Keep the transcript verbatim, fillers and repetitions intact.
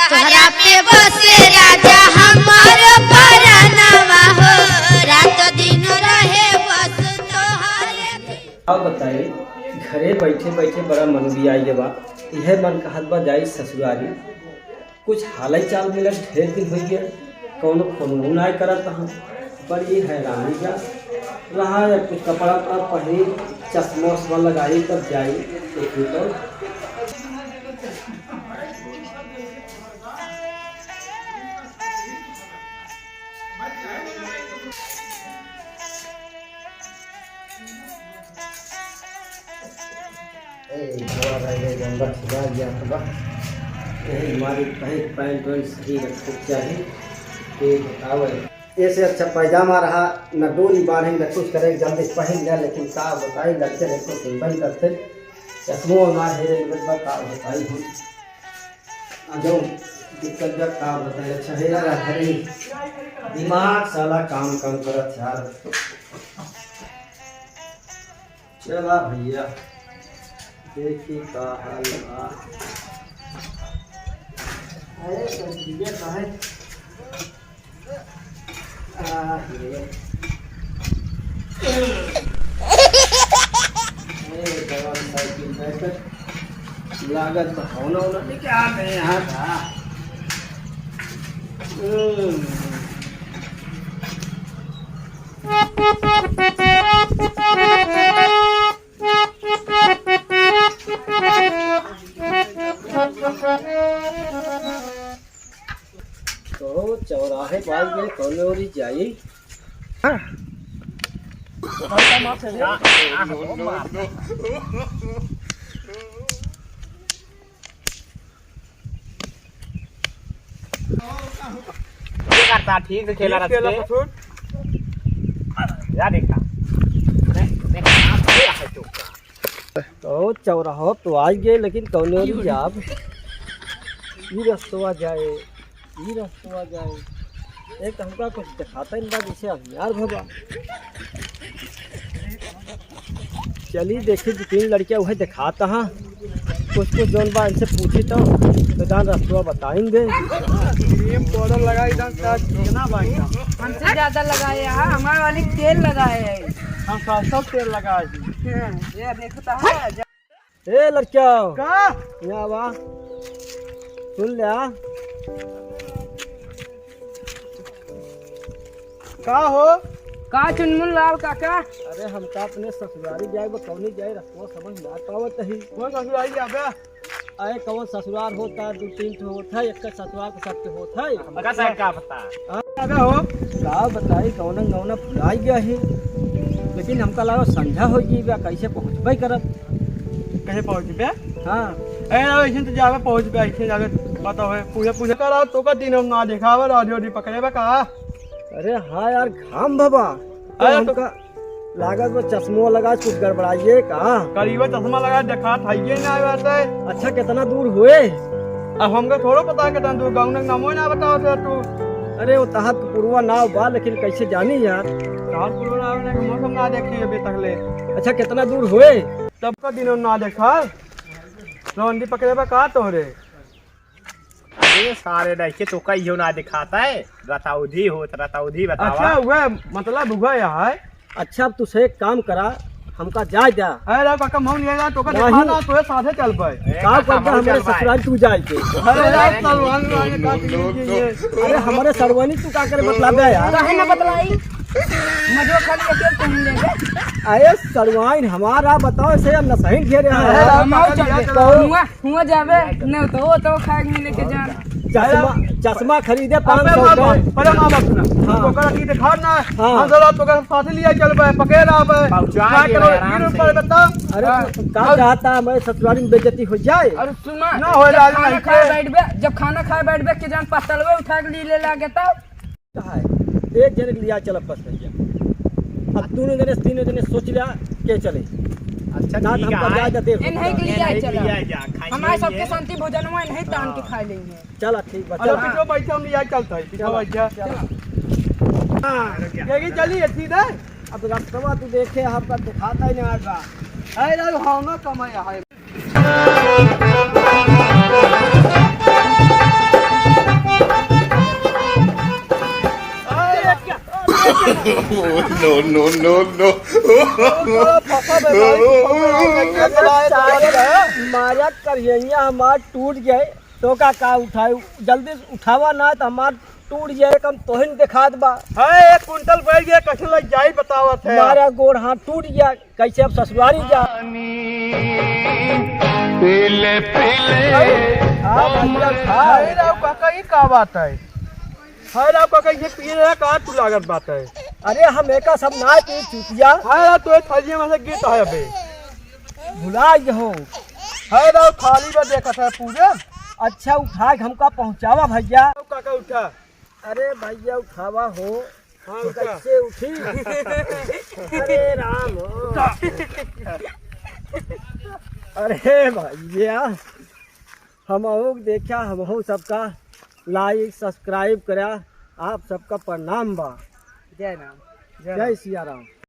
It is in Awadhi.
तोहरा पे बसे राजा हमार परनवा हो, रात दिन रहे बस तोहरे। अब बताई, घरे बैठे बैठे बड़ा मन भी आई बा, इहे मन कहत बा जाई ससुरारी। कुछ हालचाल मिलत ढेर दिन होइ गया, कौनो फोन नाय करत हन। बड़ी हैरानी बा। रहा या कुछ कपड़ा उपड़ा पहिरी, चश्मा उश्मा लगाई तब जाई, देखी तो। ए, बड़ा भाई रे, गंदा खिला गया तो बा। यही हमारी पहले पैंट वैंट सही रखे के चाही। ये बताओ, ऐसे अच्छा पैजामा रहा, न डोरी बांधे, न कुछ करे, जल्दी पहन लिया, लेकिन का बताई, लड़के देखो सुनबे नहीं करते। चश्मो हमार हेरे निकल बा, का बताई हम। आ जाओ, दिक्कत बा, का बताई। अच्छा, हे यार, अरे, दिमाग साला काम कम करत यार। चला भैया, देखी का हाल बा। अरे, सर, भैया, काहे? आ, ये। अरे, जवान साइकिल बैठक। लागत तो होना होना लेके आ गए यहाँ का। हम्म। तो चौराहे पास गए, कौन ओरी जाई? हाँ। ये करता, ठीक से खेला ठीक खेला रख के। पछुट। या देखा। देख, देख, देख, देख, देख, देख। तो चौराहो तो आ गए, लेकिन कौने ओरी जाब? ई रस्तवा जाए, ई रस्तवा जाए। एक तो हमका कुछ दिखाता ही ना, जैसे अनियार भवा। चली देखी, दो तीन लड़कियां वही दिखाता हाँ। कुछ कुछ जौन बा इनसे पूछी तो, तो जान रस्तवा बताइन दे। क्रीम पाउडर लगाई दन, का कितना बा इनका? हमसे ज्यादा लगाए हैं, हमारे वाली तेल लगाए हैं। हम सब, सब तेल लगाए हैं। हाँ, ये देखता है। ए लड़किया, का? यहाँ आवा। सुन ले आ। का हो? का चुनमुन लाल काका? अरे हमका अपने ससुरारी जाए बा, कौनी जाए रस्तवा समझ ना पावत ही। कौन ससुरारी जाबे? अरे कौन ससुरार होता, दो तीन ठो होत है, एक ससुरार के सबके होत है। हमका साहब का पता? हाँ? अरे हो? का बताई, कौन गौना भुलाई गया है, लेकिन हमका लगा संझा हो गई बा, कैसे पहुँचबे करब। कहीं पहुँचबे? हाँ। ए, ऐसे तो जावे पहुँचबे, ऐसे जावे पता होए, पूजा, पूजा करा, तो का दिन हम ना देखावे, राजो दी पकड़े बा का? अरे हाँ यार, घाम भवा। तो अरे तो हमका लागत बा चश्मो लगा, कुछ गड़बड़ाइए का? करीबा चश्मा लगा, देखात हइये ना आवे। अच्छा, कितना दूर हुए? अब हमका थोड़ा पता है कितना दूर, गाँव के नामो ना बताओ थे तू। अरे, वो तहत पुरवा नाव बा, लेकिन कैसे जानी यार? तहत पुरवा नाव ने मौसम ना देखी अभी तक ले। अच्छा, कितना दूर हुए? तब का दिन ना देखा, रौंदी पकड़े बा का तोहरे? अरे सारे लड़के तो कहियो ना दिखाता है, रतौधी होत, रतौधी बतावा। अच्छा, वह मतलब हुआ यह है। अच्छा, अब तुसे एक काम करा, हमका जाए द्या। अरे रे काका, मौन ले जा, तो का नहीं। दिखा ना, तोरे साथे चल पाए। ए, का काका, कर दे मौन हमरे चल पाए। ससुराल तू जाए के? अरे यार, सलमान भाई ने काट लीजिए। अरे हमरे सरवानी तू का करे बतला दे यार। काहे ना बतलाई? मजो खाली अकेले तुम ले गए। अरे सरवाइन हमारा बताओ, ऐसे हम नसहीन घेरे हैं। अरे हम आओ चल दे। तो हुआ, हुआ जावे, न तो वो तो खाए के मिले के जान। चश्मा, चश्मा खरीदे अबे पाँच सौ माँ का। बाप, पहले माँ बाप सुना। हाँ। तो ओकरा की देखा ना, हाँ। हम जरा तो ओकरा साथ लिया चल बे, पकड़ रहा बे। पहुँचा ना के करो, आराम तीन से। रुपये बता। अरे हाँ। तू का चाहता है, हमारे ससुराल में बेइज्जती हो जाए? अरे सुना, ना हो जब राज खाना नहीं खाए के। बैठबे, जब खाना खाए बैठबे के जान पत्तलवे उठा के ली ले लागे तब। है, एक जने के लिया चलब बस भैया। अब दोनों जने, तीनों जने सोच लिया के चले। अच्छा, ना तो ठीक हमका है। जाए तो दे। इन्हीं के लिया इन्हीं के चला। लिया जा, खाइए हमारे सबके ये। शांति भोजन में इन्हीं तान के हाँ। खा लेंगे। चला ठीक बा, अरे चला। पीछे बैठे हम लिया चलता है, पीछे चला। बैठ जा। चला। हाँ, यही चली है सीधे। अब रास्ता तू देखे, हमका दिखाता ही नहीं आज बा। अरे यार, हम ना कमाए है। No, no, no, no। मारा करिया हमार टूट गए, तो का, का उठाए? जल्दी उठावा ना, तो हमार टूट गए, कम तोहिन देखात बा। है, एक कुंटल बैठ गया, कैसे लग जाई बतावत है। मारा गोड़ हाथ टूट गया, कैसे अब ससुरारी जा? पीले, पीले। हाँ, भैया, हाँ। अरे राव काका, ये का बात है? हाय राव काका, ये पी रहा का तू लागत बात है? अरे हम एका सब ना पी चुतिया। हाय राव, तो ये थैलिया में से गिरता है अबे। भुला गए हो। हाय राव, थाली में देखत है पूरे। अच्छा, उठा के हमका पहुँचावा भैया। राव काका उठा। अरे भैया उठावा हो। हाँ, उठा। कैसे उठी? अरे राम हो। अरे भैया, हम देखा, हम सबका like subscribe करा। आप सबका प्रणाम बा। जय राम। जय सिया राम।